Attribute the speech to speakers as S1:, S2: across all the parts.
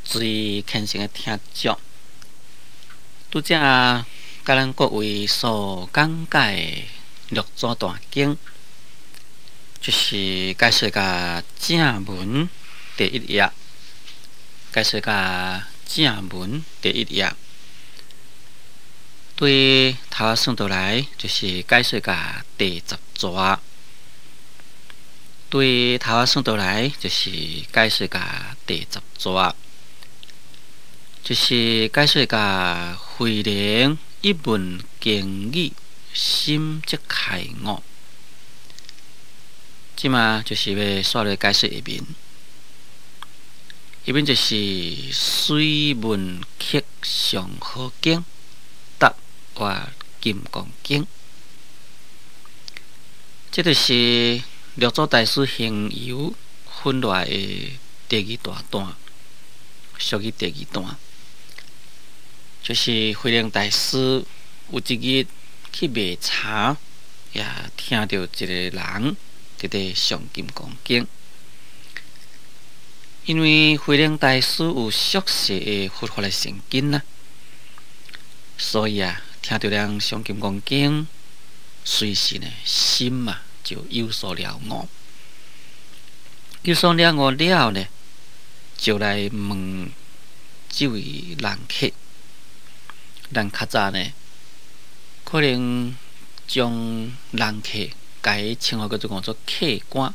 S1: 最虔誠的聽眾，拄才共咱各位所講解的六祖壇經，就是解說甲正文第一頁，解說甲正文第一頁，對頭仔算倒來，就是解說甲第十逝。對頭仔算倒來，就是解說甲第十逝，就是解說甲慧能一聞經義，心即開悟。這馬就是欲紲落解說下面，下面就是隨問客上何經，答話金剛經。這就是六祖大師行遊分落的第二大段，屬於第二段，就是慧能大師有一日去賣茶，也聽著一个人佇咧誦金剛經。因為慧能大師有熟悉的佛法的聖經啦，所以啊，聽著人誦金剛經，隨時呢心啊就有所了悟，有所了悟了呢，就來問這位人客。咱較早呢，可能將人客共伊稱呼叫做講做客官，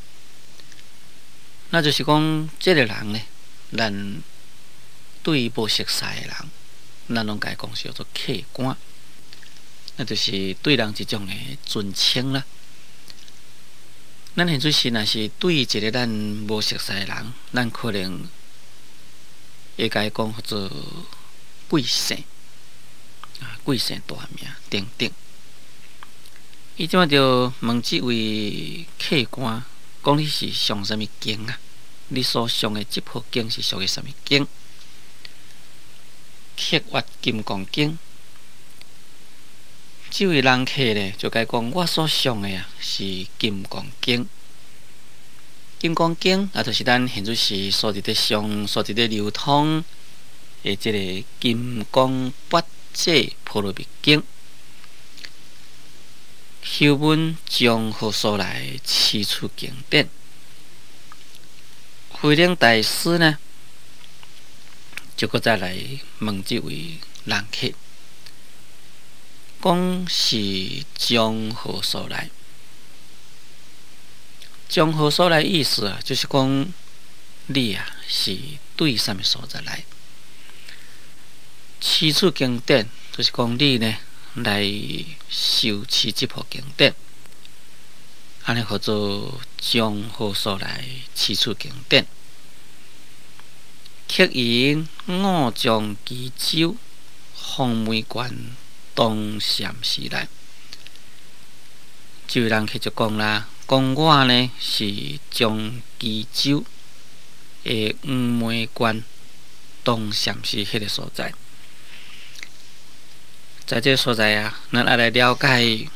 S1: 那就是講這个人呢，咱對伊無熟似的人，咱攏共伊講是叫做客官，那就是對人一種的尊稱啦。咱現陣時若是對一個咱無熟似的人，咱可能會共伊講叫做貴姓啊，貴姓大名等等。伊這馬就問這位客官，講你是誦啥物經啊？你所誦的這部經是屬於啥物經？客曰金剛經。這位人客咧，就共伊講，我所誦的啊是金剛經。金剛經啊，就是咱現陣時所佇咧誦、所佇咧流通的這个金剛不淨波羅蜜經。後問從何所來持此經典？慧能大師呢，就閣再來問這位人客，講是從何所來？從何所來意思啊，就是講你啊是對啥物所在來？持此經典，就是講你呢來受持這部經典，按呢號做從何所來持此經典？客云我從岐州黃梅縣東禪寺來。這位人客就講啦，講我呢是從岐州的黃梅縣東禪寺彼个所在。在這个所在啊，咱愛來了解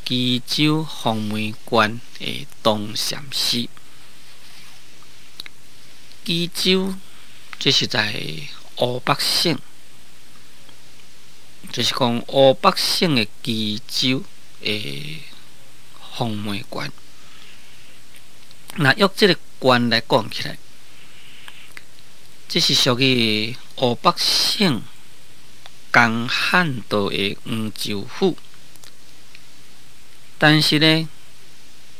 S1: 岐州黃梅縣的東禪寺。岐州這是在湖北省，就是講湖北省的岐州的黃梅縣。若用這个縣來講起來，這是屬於湖北省江漢道的黃州府。但是呢，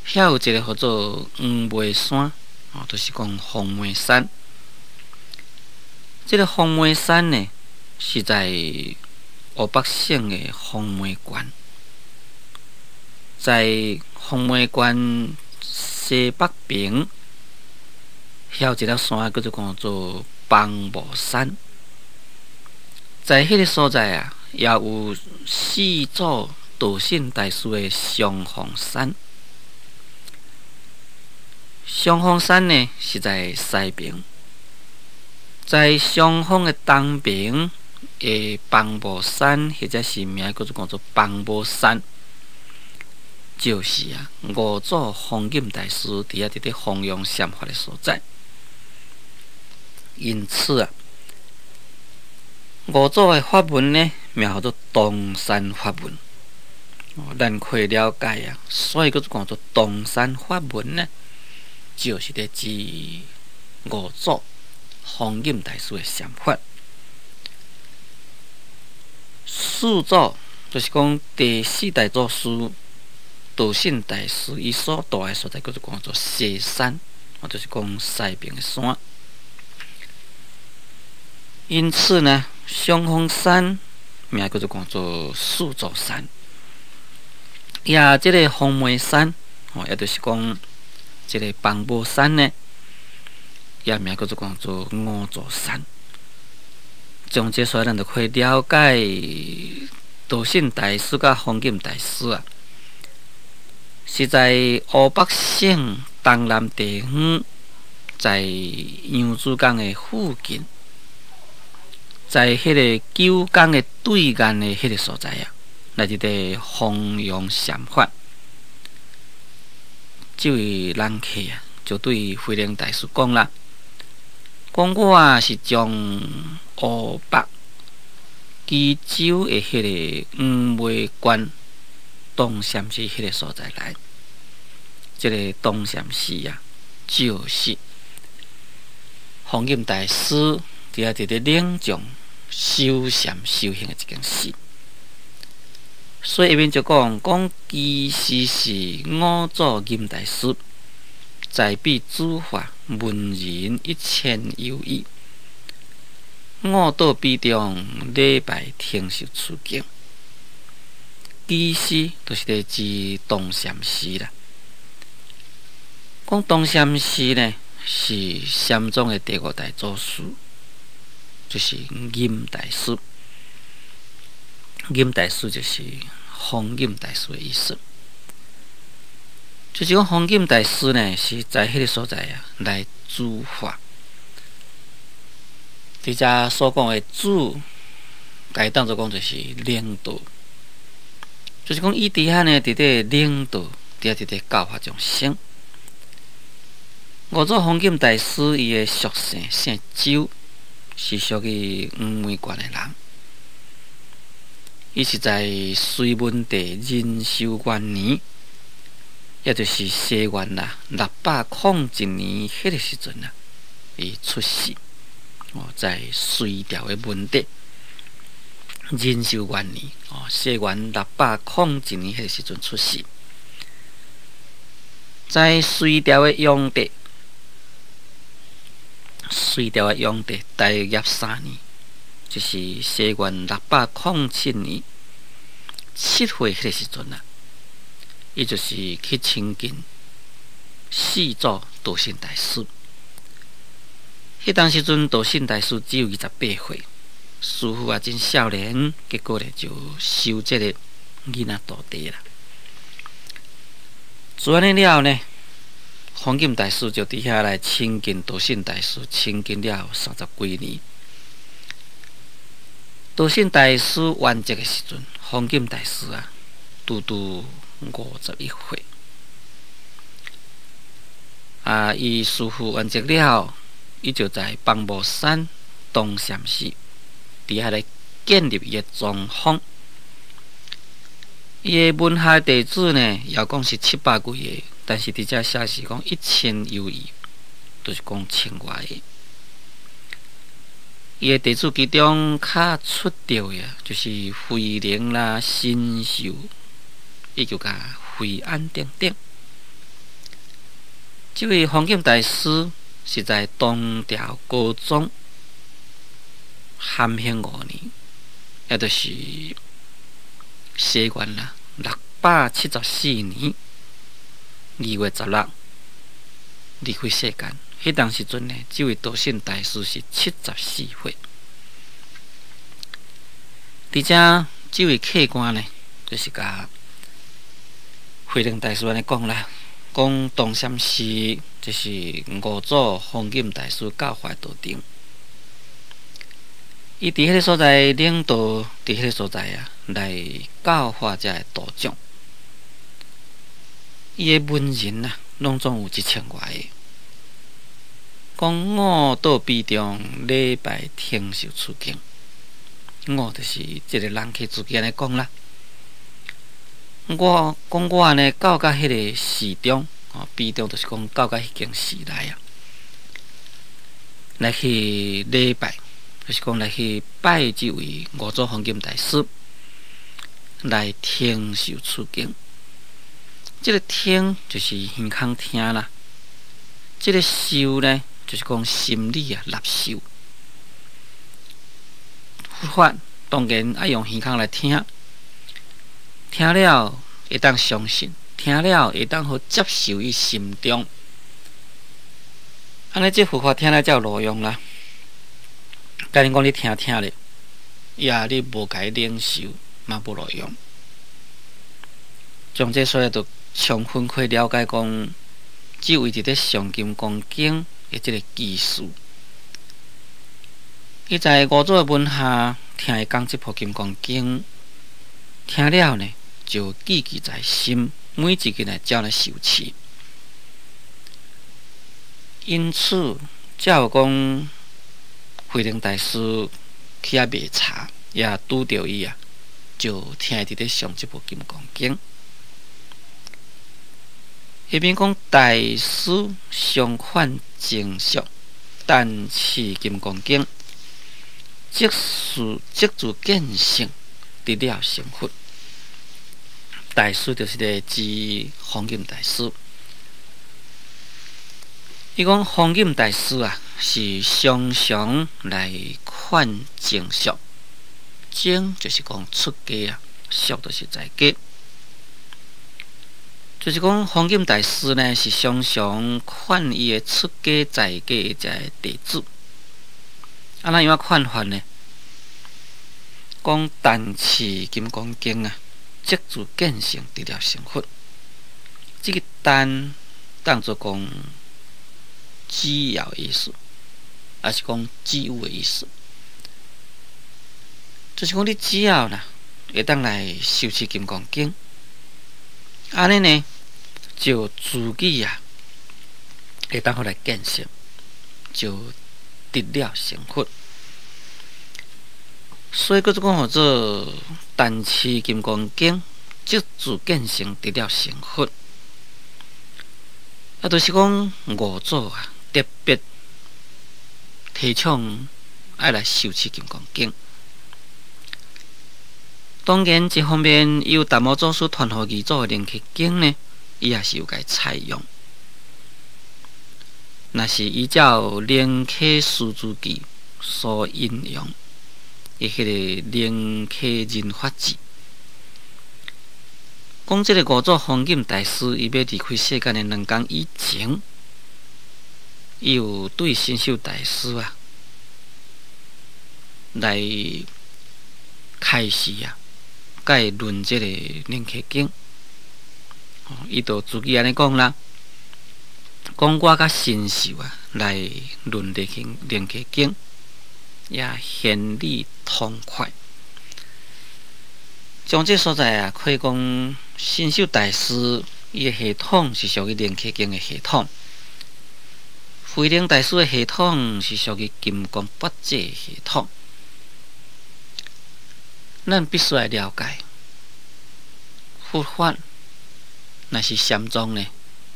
S1: 遐有一个號做黃梅山，哦，就是講黃梅山。這个黃梅山呢，是在湖北省的黃梅縣，在黃梅縣西北邊，遐有一粒山叫做講做邦無山。在彼个所在啊，也有四祖道信大師的雙峰山。雙峰山呢，是在西邊，在雙峰的東邊的邦無山，或者是名叫做講做邦無山，就是啊五祖弘忍大師佇遐佇咧弘揚禪法的所在。因此啊，五祖的法門呢，名號做東山法門。咱可以了解啊，所以閣講做東山法門呢，就是咧指五祖弘忍大師的禪法。四祖就是講第四代祖師道信大師，伊所住的所在叫做講做西山，就是講西爿的山。因此呢，雙峰山名叫做講做四祖山。也這个風梅山，哦，也就是講這个枋帽山呢，也名叫做講做五祖山。從這所咱就可以了解道信大師佮弘忍大師啊，是在湖北省東南地方，在揚子江的附近，在彼个九江的對岸的彼个所在啊，來佇咧弘揚禪法。這位人客啊，就對慧能大師講啦，講我是從湖北蘄州的彼个黃梅縣東禪寺彼个所在來。這个東禪寺啊，就是弘忍大師佇遐佇咧領眾修禪修行的一間寺。所以下面就講講，其實是五祖忍大師在彼主法門人一千有餘，五道比眾禮拜聽受此經。其實就是咧指東禪寺啦。講東禪寺呢，是禪宗的第五代祖師，就是忍大師。忍大師就是弘忍大師的意思，就是講弘忍大師呢，是在彼个所在啊來主法。佇遮所講的主，共伊當做講就是領導，就是講伊佇遐呢，佇咧領導，佇遐佇咧教化眾生。五祖弘忍大師伊的俗姓姓周，是屬於黃梅縣的人。伊是在隋文帝仁壽元年，也就是西元啦601年彼个時陣啊，伊出世。哦，在隋朝的文帝仁壽元年，哦，西元601年彼个時陣出世。在隋朝的煬帝，隋朝的煬帝大業三年，就是西元607年7歲彼个時陣啊，伊就是去親近四祖道信大師。彼當時陣道信大師只有28歲，師父也真少年，結果咧就收這个囡仔徒弟啦。做按呢了後呢，弘忍大師就佇遐來親近道信大師，親近了30幾年。道信大師圓寂的時陣，弘忍大師啊，拄拄51歲。啊，伊師父圓寂了後，伊就在枋帽山東禪寺佇遐來建立伊的宗風。伊的門下弟子呢，也講是700幾个，但是佇遮寫是講一千有餘，就是講千外个。伊的弟子其中較出著的，就是慧能啦、神秀，以及佮惠安等等。這位弘忍大師是在唐朝高宗咸興五年，也就是西元啦674年2月16離開世間。彼當時陣呢，這位道信大師是74歲。佇遮這位客官呢，就是共慧能大師按呢講啦，講東禪寺就是五祖弘忍大師教化的道場。伊佇彼个所在領導，佇彼个所在啊，來教化遮个道眾。伊的門人啊，攏總有一千外个。講五道比眾禮拜聽受此經。我就是這个人客自己按呢講啦。我講我呢到甲彼个寺中，哦，彼中就是講到甲彼間寺內啊，來去禮拜，就是講來去拜這位五祖弘忍大師，來聽受此經。這个聽就是耳孔聽啦，這个受呢，就是講心理啊，納受。佛法當然愛用耳孔來聽，聽了會當相信，聽了會當好接受於心中，按呢這佛法聽了才有路用啦。假如講你聽聽咧，也你無共伊領受，嘛無路用。從這所以就充分可以了解講，這位佇咧上金剛經的這个技術，伊在五祖的門下聽伊講這部金剛經，聽了呢，就記記在心，每一日來照來受持。因此，才有講慧能大師去遐賣茶，也拄著伊啊，就聽伊佇咧誦這部金剛經。下面講大師常勸僧俗，但持金剛經，即是即自見性，得了成佛。大師就是咧指弘忍大師。伊講弘忍大師啊，是常常來勸僧俗，僧就是講出家啊，俗就是在家。就是講弘忍大師呢，是常常勸伊的出家在家的這个弟子。啊，怎樣勸法呢？講但持金剛經啊，即自見性得了成佛。這个但當做講只要意思，抑是講只有的意思，就是講你只要啦，會當來修持金剛經，按呢呢，就自己啊，會當予來見性，就得了成佛。所以閣做講號做但持金剛經，即自見性得了成佛。啊，就是講五祖啊，特別提倡愛來修持金剛經。當然，一方面由達摩祖師傳予二祖的楞伽經呢，伊也是有共採用。若是依照楞伽師資記所引用的彼个楞伽人法記，講這个五祖弘忍大師，伊欲離開世間的兩工以前，伊有對神秀大師啊來開示啊，共伊論這个楞伽經，伊就自己按呢講啦，講我佮神秀啊來論楞伽經，也玄理通快。將這所在啊，可以講神秀大師伊的系統是屬於楞伽經的系統，慧能大師的系統是屬於金剛般若系統。咱必須愛了解，佛法若是禪宗呢，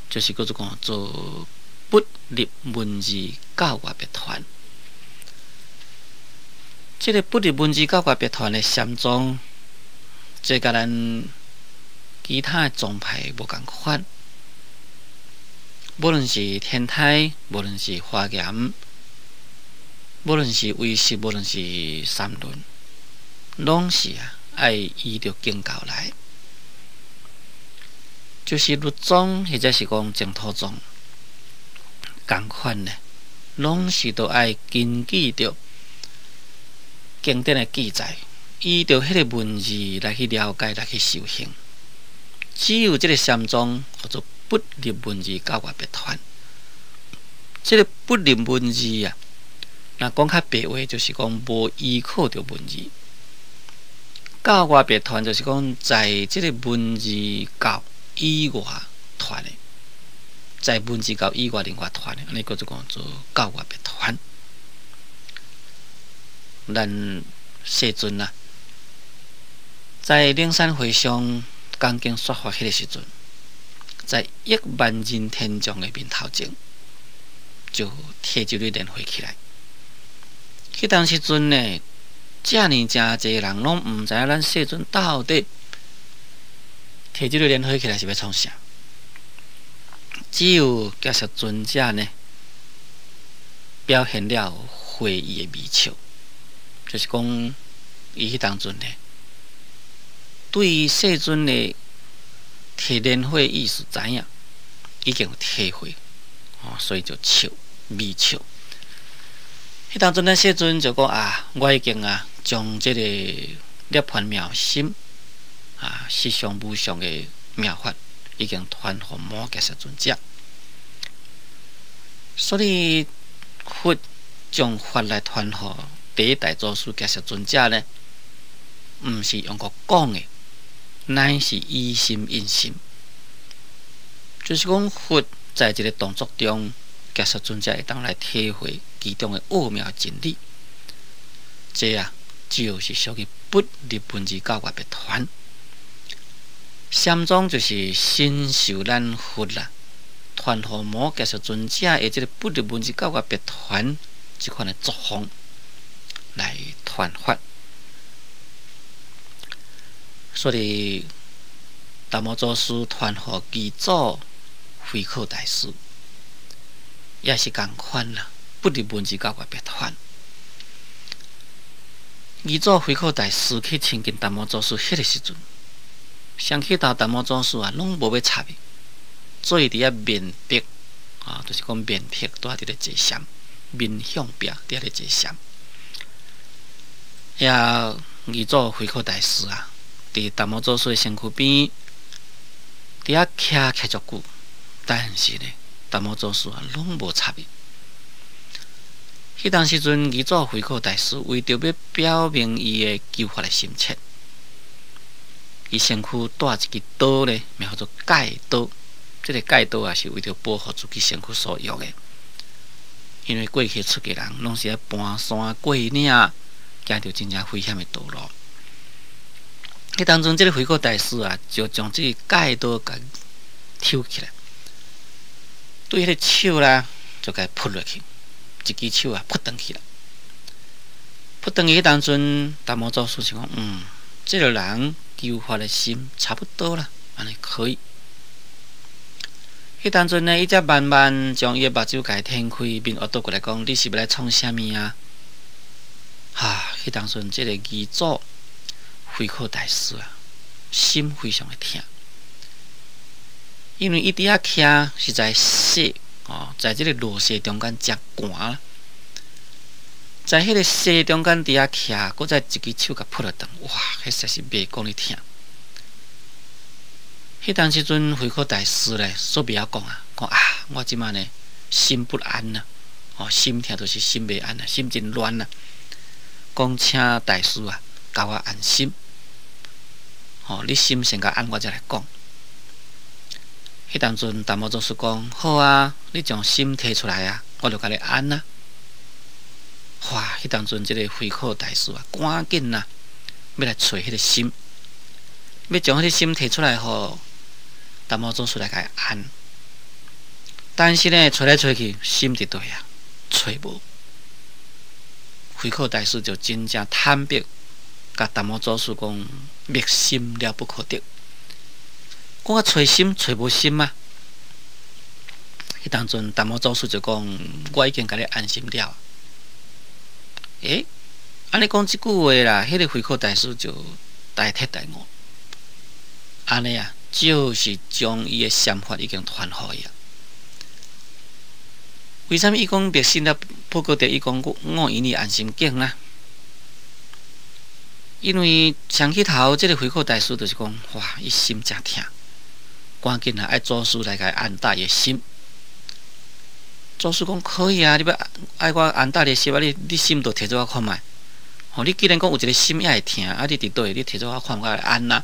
S1: 就是叫做講做不立文字教外別傳。這个不立文字教外別傳的禪宗，這佮咱其他的宗派無仝款。無論是天台，無論是華嚴，無論是唯識，無論是三論，攏是啊愛依著經教來。就是律宗或者是講淨土宗，仝款呢，攏是都愛根據著經典的記載，依著彼个文字來去了解，來去修行。只有這个禪宗叫做不立文字教外別傳。這个不立文字啊，若講較白話，就是講無依靠著文字。教外別傳就是講，在這个文字教以外傳的，在文字教以外另外傳的，按呢叫做講做教外別傳。咱世尊啊，在靈山會上講經說法彼个時陣，在億萬人天眾的面頭前，就提這蕊蓮花起來。彼當時陣呢，遮爾誠濟人攏毋知影咱世尊到底提這蕊蓮花起來是欲創啥？只有迦葉尊者呢，表現了會意的微笑，就是講伊彼當陣呢，對世尊的提蓮花意思知影，已經有體會，哦，所以就笑微笑。彼當陣呢，世尊就講啊，我已經啊，將這個涅槃妙心啊，實相無相的妙法，已經傳予摩羯尊者。所以佛將法來傳予第一大祖師迦葉尊者呢，毋是用閣講的，乃是以心印心，就是講佛在這个動作中，迦葉尊者會當來體會其中的奧妙真理。這啊，就是屬於不立文字教外別傳。禪宗就是信受咱佛啦，傳予摩羯尊者的這个不立文字教外別傳這款的作風來傳法。所以，達摩祖師傳予二祖慧可大師，也是仝款啦，不立文字教外別傳。二祖慧可大師去親近達摩祖師彼个時陣，先去頭達摩祖師啊，攏無欲插伊，坐佇遐面壁啊，就是講面壁拄仔佇咧坐禪，面向壁佇遐咧坐禪。遐二祖慧可大師啊，佇達摩祖師的身軀邊，佇遐徛徛足久，但是呢，達摩祖師啊，攏無插伊。彼當時陣，二祖慧可大師為著欲表明伊的求法的心切，伊身軀帶一支刀咧，名叫做戒刀。這个戒刀也是為著保護自己身軀所用的。因為過去出家人攏是愛盤山過嶺，行著真正危險的道路。彼當陣，這个慧可大師啊，就將這个戒刀共抽起來，對彼个手啦，就共撲落去，一支手啊，撲斷去啦。撲斷去彼當陣，達摩祖師就講：嗯，這个人求法的心差不多啦，按呢可以。彼當陣呢，伊才慢慢將伊的目睭共展開，面惡倒過來講：你是欲來創啥物啊？哈！彼當陣，這个二祖慧可大師啊，心非常的疼，因為伊佇遐徛是在雪哦，在這个落雪中間誠寒啦，在彼个雪中間佇遐徛，閣再一支手共撲落斷，哇！彼實在是袂講你疼。彼當時陣，慧可大師咧，煞袂曉講啊，講啊，我這擺呢心不安啊，哦，心疼就是心袂安啊，心真亂啊。講請大師啊，共我安心。哦，你心先共安，我才來講。彼當陣，達摩祖師講：好啊，你將心提出來啊，我就共你安啊。哇！彼當陣，這个慧可大師啊，趕緊啊，欲來揣彼个心，欲將彼个心提出來，予達摩祖師來共伊安。但是呢，揣來揣去，心佇佗啊，揣無。慧可大師就真正坦白，共達摩祖師講：覓心了不可得。講我揣心揣無心啊！彼當陣，達摩祖師就講：我已經共你安心了。欸，按呢講這句話啦，彼个慧可大師就大徹大悟。按呢啊，就是將伊的禪法已經傳予伊啊。為啥物伊講覓心了不可得？伊講我予你安心境啊？因為上起頭，這个慧可大師就是講，哇，伊心誠疼，趕緊啊，愛祖師來共伊安搭伊的心。祖師講可以啊，你欲愛我安搭你的心啊？你心就提做我看覓。吼，你既然講有一个心也會疼，啊，你佇佗位？你提做我看，我來安啊。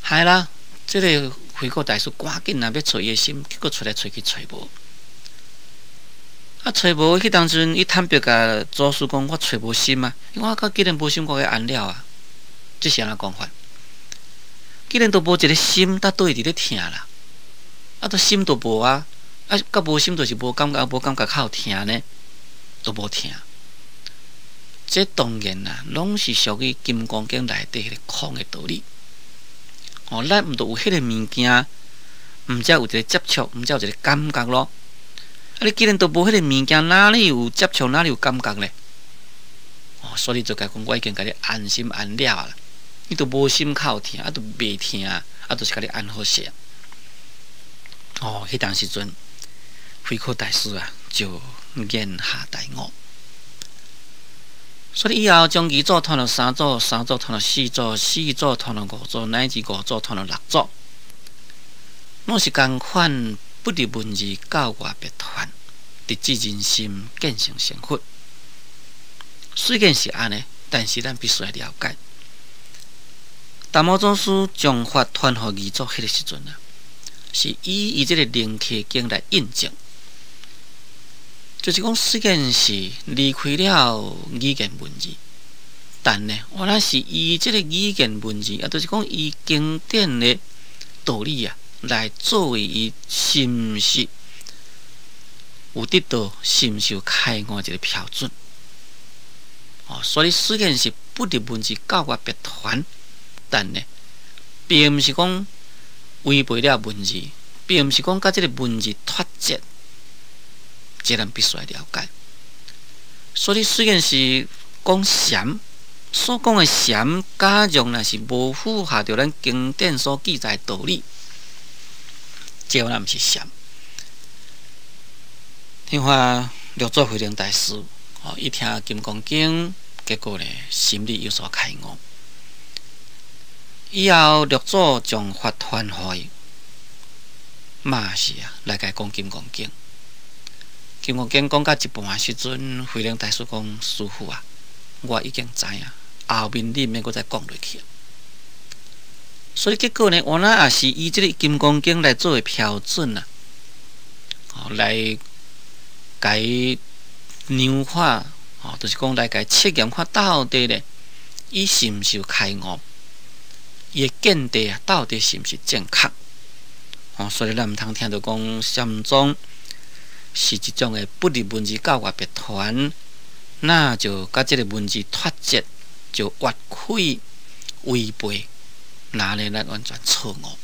S1: 係啦，這个慧可大師趕緊啊，欲揣伊的心，結果揣來揣去揣無。啊，揣無彼當陣，伊坦白共祖師講，我揣無心啊！伊講啊，既然無心，我共按了啊，這是按怎講法？既然都無一个心，佗佗位佇咧疼啦？啊，都心都無啊！啊，佮無心就是無感覺，無感覺較有疼呢，都無疼。這當然啦，攏是屬於《金剛經》內底彼个空的道理。哦，咱毋著有彼个物件，毋才有一个接觸，毋才有一个感覺咯。啊！你既然都無彼个物件，哪裡有接觸，哪裡有感覺咧？哦，所以就共講，我已經共你按心按了啦。你都無心較有疼，啊，都袂疼，啊，就是共你按好勢。哦，彼當時陣，慧可大師啊，就言下大悟。所以以後將二祖傳予三祖，三祖傳予四祖，四祖傳予五祖，乃至五祖傳予六祖，攏是仝款不立文字，教外別傳，直指人心，見性成佛。雖然是按呢，但是咱必須愛了解，達摩祖師將法傳予二祖彼个時陣啊，是以伊這个《楞伽經》來印證，就是講雖然是離開了語言文字，但呢，原來是以這个語言文字，也就是講以經典的道理啊，來作為伊是毋是有得到，是毋是有開悟一个標準。哦，所以雖然是不立文字教外別傳，但呢，並毋是講違背了文字，並毋是講佮這个文字脫節，這咱必須愛了解。所以雖然是講禪，所講的禪，假若若是無符合著咱經典所記載的道理，這原來毋是禪。聽話六祖慧能大師，哦，伊聽《金剛經》，結果呢，心裡有所開悟。以後六祖將法傳予伊，嘛是啊，來共伊講《金剛經》。《金剛經》講到一半的時陣，慧能大師講：師父啊，我已經知影，後面你毋免閣再講落去。所以結果呢，原來也是以這个《金剛經》來作為標準啊，哦，來共伊量看，哦，就是講來共伊測驗看到底咧，伊是毋是有開悟，伊的見地啊，到底是毋是正確？哦，所以咱毋通聽著講禪宗是一種的不立文字教外別傳，那就佮這个文字脫節，就越軌違背，那呢咱完全錯誤。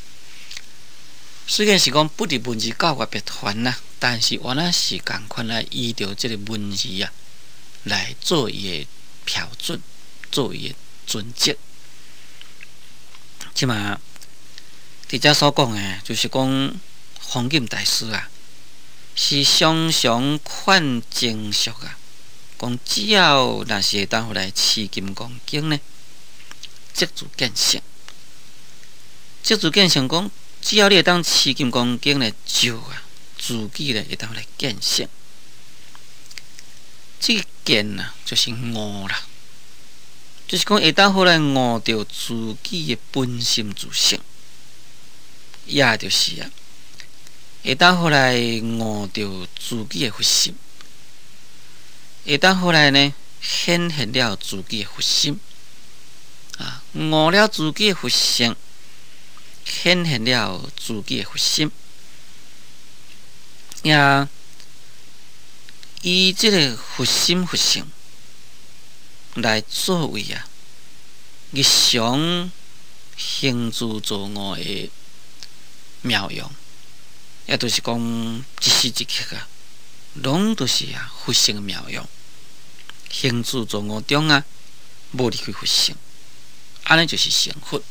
S1: 雖然是講不立文字教外別傳啦，但是原來是仝款來依著這个文字啊，來做伊的標準，做伊的準則。這馬佇遮所講的，就是講弘忍大師啊，是常常勸僧俗啊，講只要若是會當來持金剛經呢，即自見性。即自見性講，只要你會當持金剛經來照啊，自己咧會當來見性。這个見啊，就是悟啦，就是講會當予來悟著自己的本心自性，也就是啊，會當予來悟著自己的佛心，會當予來呢顯現了自己的佛心，啊，悟了自己的佛性，顯現了自己的佛心，也以這个佛心佛性來作為啊日常行住坐臥的妙用，也就是講一時一刻啊，攏都是啊佛性的妙用。行住坐臥中啊，無離開佛性，按呢就是成佛。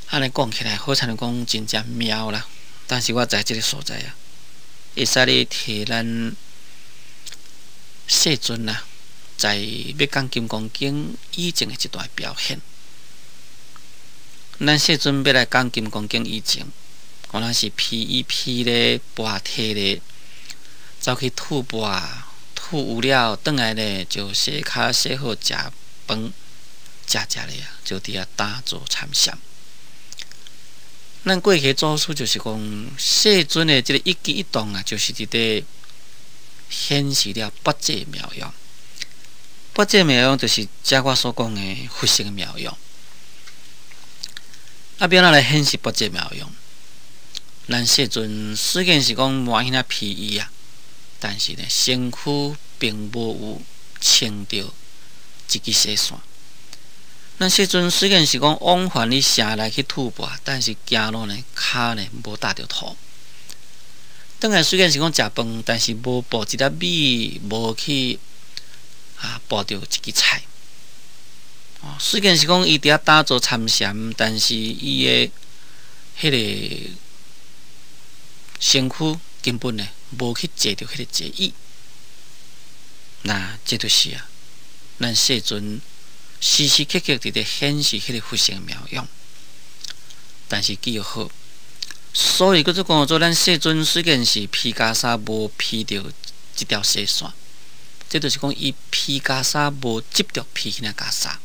S1: 按呢講起來，好親像講真正妙啦。但是我在這个所在啊，會使你提咱世尊啊，在欲講金剛經以前的一段表現。咱世尊欲來講金剛經以前，原來是披衣披咧，跋提咧，走去吐缽，吐有了，轉來咧就洗跤洗好食飯，食食咧啊，就佇遐打坐參禪。咱過去祖師就是講，世尊的這个一舉一動啊，就是佇咧顯示了跋濟妙用。跋濟妙用就是遮我所講的佛性妙用。啊，欲按怎來顯示跋濟妙用？咱世尊雖然是講滿身仔披衣啊，但是呢，身軀並無有穿著一支細線。咱世尊雖然是講往返佇城內去吐蕃，但是行路呢，跤呢無踏著土。轉來雖然是講食飯，但是無哺一粒米，無去哺著一支菜。哦，雖然是講伊佇遐打坐參禪，但是伊的彼個身軀根本呢無去坐著彼個坐椅。那這就是啊，咱世尊時時刻刻佇咧顯示彼個佛性妙用。但是記好，所以閣做講做咱世尊雖然是披袈裟無披著一條細線，這就是講伊披袈裟無執著披彼領袈裟。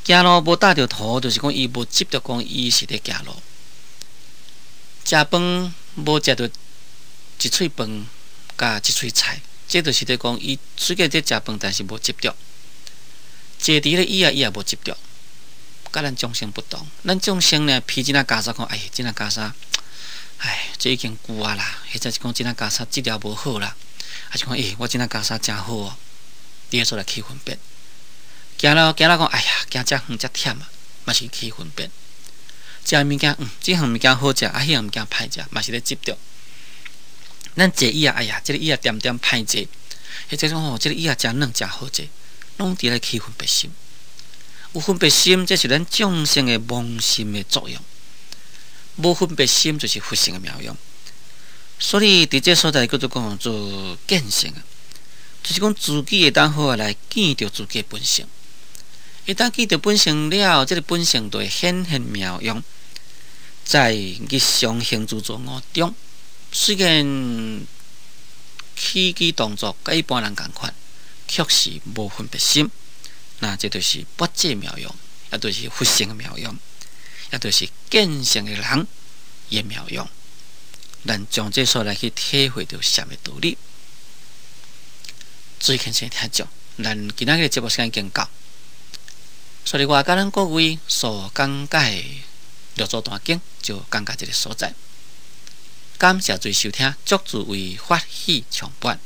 S1: 行路無踏著土，就是講伊無執著講伊是咧行路。食飯無食著一喙飯佮一喙菜，這就是咧講伊雖然佇食飯，但是無執著。坐佇彼个椅仔，伊也無執著。佮咱眾生不同，咱眾生呢披這領袈裟，講哎，這領袈裟，唉，這已經舊啊啦，或者是講這領袈裟質量無好啦，還是講欸，我這領袈裟誠好哦，佇彼所在起分別。行路行路講，哎呀，行遮遠遮忝啊，嘛是起分別。食物件，這項物件好食，啊，彼項物件歹食，嘛是咧執著。咱坐椅仔，哎呀，這个椅仔恬恬歹坐，或者講吼，這个椅仔誠軟誠好坐，攏佇咧起分別心。有分別心，這是咱眾生的妄心的作用；無分別心，就是佛性的妙用。所以，佇這所在叫做講做見性啊，就是講自己會當好好來見著自己的本性。會當見著本性了，這个本性就會顯現妙用，在日常行住坐臥中，雖然起居動作佮一般人仝款，卻是無分別心。那這就是跋濟妙用，也就是佛性的妙用，也就是見性的人的妙用。咱將這所來去體會著啥物道理？注意聽聽眾，咱今仔日節目時間已經到，所以我佮咱各位所講解的六祖壇經就講到這个所在。感謝諸位收聽，祝諸位法喜充滿。